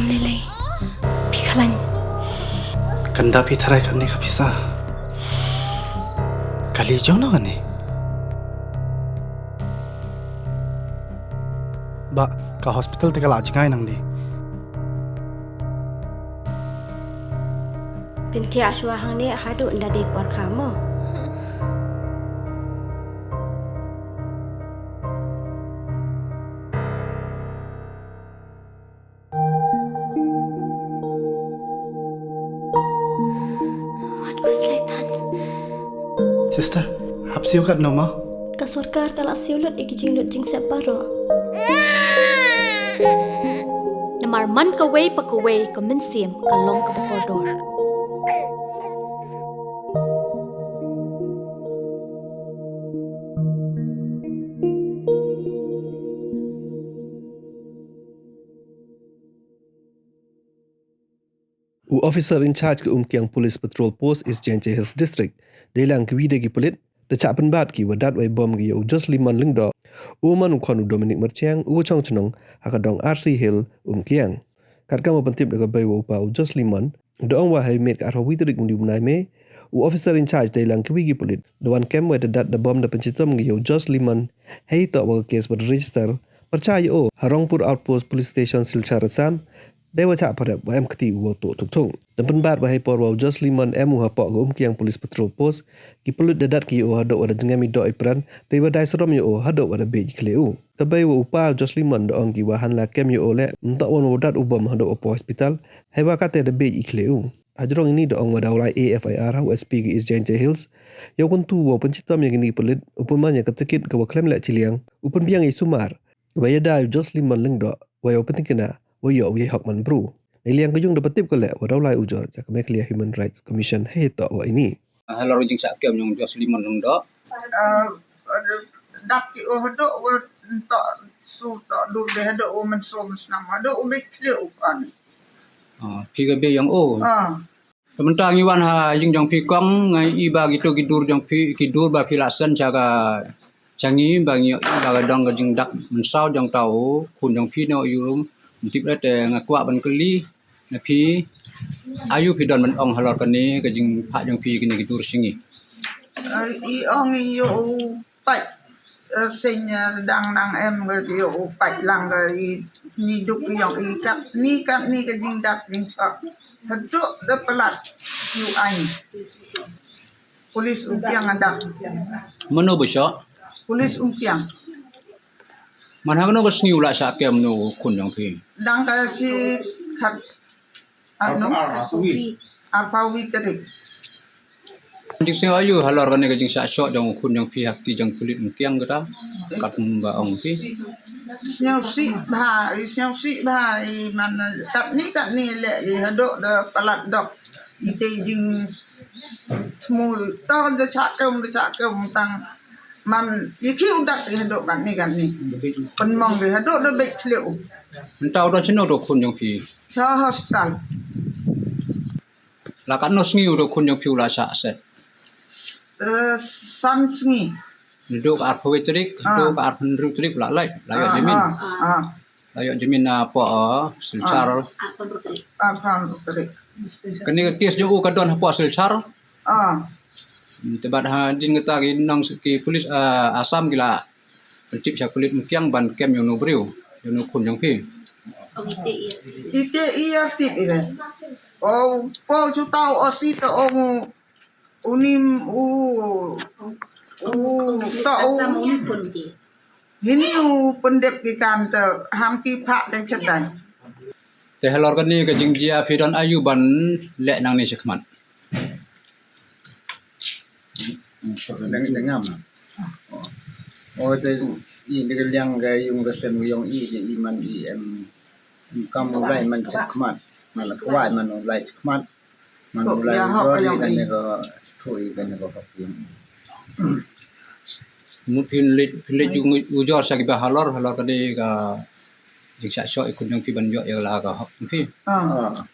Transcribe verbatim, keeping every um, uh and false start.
Lele, phi khlañ. Kanda phi tharai kane ka pisa. Kali jong no kane. Ba, ka hospital te ka la jngai nang di. Pynthia shuwa hangne haduh nda dei por kha mo. Wat ku slaitan. Sister, hap siew kat no ma? Ka sorkar ka la siew lut i ki jinglut jingsep baroh. Namar man kawei pa kawei ka mynsiem ka long kaba kordor. U officer in charge ka Umkiang Police Patrol Post, East Jaintia Hills District, dei lang kiwi de ki pulit, da chah pynbat ki wa dat wei bom ki ya u Joslimon Lyngdoh, u man u khon u Dominic Myrchiang, u wa chong chnong ha ka dong R C Hill, Umkiang. Katkam wa pyntip da ka bei wa u pa u Joslimon, da ong wa hei miet ka arphaw wi tarik u ni u bnai May, u officer in charge dei lang kiwi ki pulit da wan kem wei da dat da bom da pynchitom ki ya u Joslimon, hei toh wa ka case wa da register pyrchah ya o ha Rongpur Outpost Police Station, Silchar, Assam, dei wa chah pharep wa em kti u wa tuh thuk thung. Da pynbat wa hei por wa u Joslimon em u hapoh ka Umkiang Police Patrol Post, ki pulit da dat ki ya o haduh wa da jngem i doh i pran, dei wa dai sarom ya o haduh wa da bej i khleh u. Ka bei wa u pa u Joslimon da ong ki wa hanla kem ya o le, mynta wan wa dat u bom haduh wa poh hospital, hei wa kate da bej i khleh u. Hajrong ini da ong wa da u lai A F I R ha u S P ka East Jaintia Hills, ya u kyntu wa u pynchitom ya kini ki pulit, u pynman ya ka tikit ka wa khlem leh chiliang, u pynbiang i sumar, wa ya da u Joslimon Lyngdoh, wa ya u pyntikna wa yoh u yei hok man bru. Neiliang ka yung da pyntip ka leh wa da u lai ujor cha ka Meghalaya Human Rights Commission hei toh wa ini. Halor jingshah kem yong Joslimon Lyngdoh. Ah, dat ki o haduh wa toh su toh dur de haduh wa mynso mynsnam haduh u bej khleh u khon. Ah, phi ka bei yong o. Ah. Te mynta ngi wan ha yung jong phi kong, nga i ba kitu ki dur jong phi, ki dur ba phi la send cha ka, cha ngi ba ngi, ba ka dong ka jingdak mynsaw jong tau khun jong phi no yung. Tip re te nga kwah ban kylli na phi, ayu phi don ban ong halor kane ka jingphah jong phi kine ki dur sha ngi. Ah, i ong i yoh u pait, eh, seng, eh, dang nang em ka yoh u pait lang ka i ni duk yong i kat ni kat ni ka jingdak jingchok. Haduh da palat u ain. Police Umkiang adak. Mano ba shoh? Police Umkiang. Man ha kano ka sngi u la shah kem no khun jong phi? Dang ka shi khat Ano? Arphaw wi tarik. Jingsngew ayu halor kane ka jingshah shoh jong u khun jong phi ha kti jong pulit Umkiang kata? Kat kumba ong phi. Sngewsih bha, i sngewsih bha, i man, kat ni, kat ni le, i haduh da palat dok. I te jingthmu, to da chah kem, da chah kem tang. Man, i ki u dat i haduh kat ni, kat ni. Pynmong i haduh da bej khleh u. Mynta u da chano da khun jong phi? Cha hospital. La katno sngi u da khun jong phi u la shah set? Eh, san sngi. Nadooh ka arphaw wi tarik, ah, hadooh ka arphaw hynriew tarik la lait, la yoh jamin. Ah, ah. La yoh jamin, ah, hapoh, ah, Silchar. Ah. Arphaw hynriew tarik. Kane ka case jong u ka don hapoh Silchar. Ah. Hmm, te bad hadien kata ki nong ki pulit, ah, Assam ki la pyntip sha pulit Umkiang ban kem yong u briew, yong u khun jong phi. Ite i ya tip i re. O, po chu tau o si to o mu. Uni u, u, to u. Hini u pyndep ki kam te ham ki phah te chet dai. Te halor kani ka jingjia phi don ayu ban leh nangne shakhmat? Dang, dang ngam. O, te i de ka liang ka yung ka sem yong i, de i man i em kam u lai man shakhmat. Man la kwai man u lai shakhmat. Man u lai u jor i kane ka, thui kane ka hok yung. Mut phin leh, phin leh yung u jor sa ki ba halor, halor kani ka jingshah shoh i khun jong phi ban yoh ya la ka hok phi. Ah.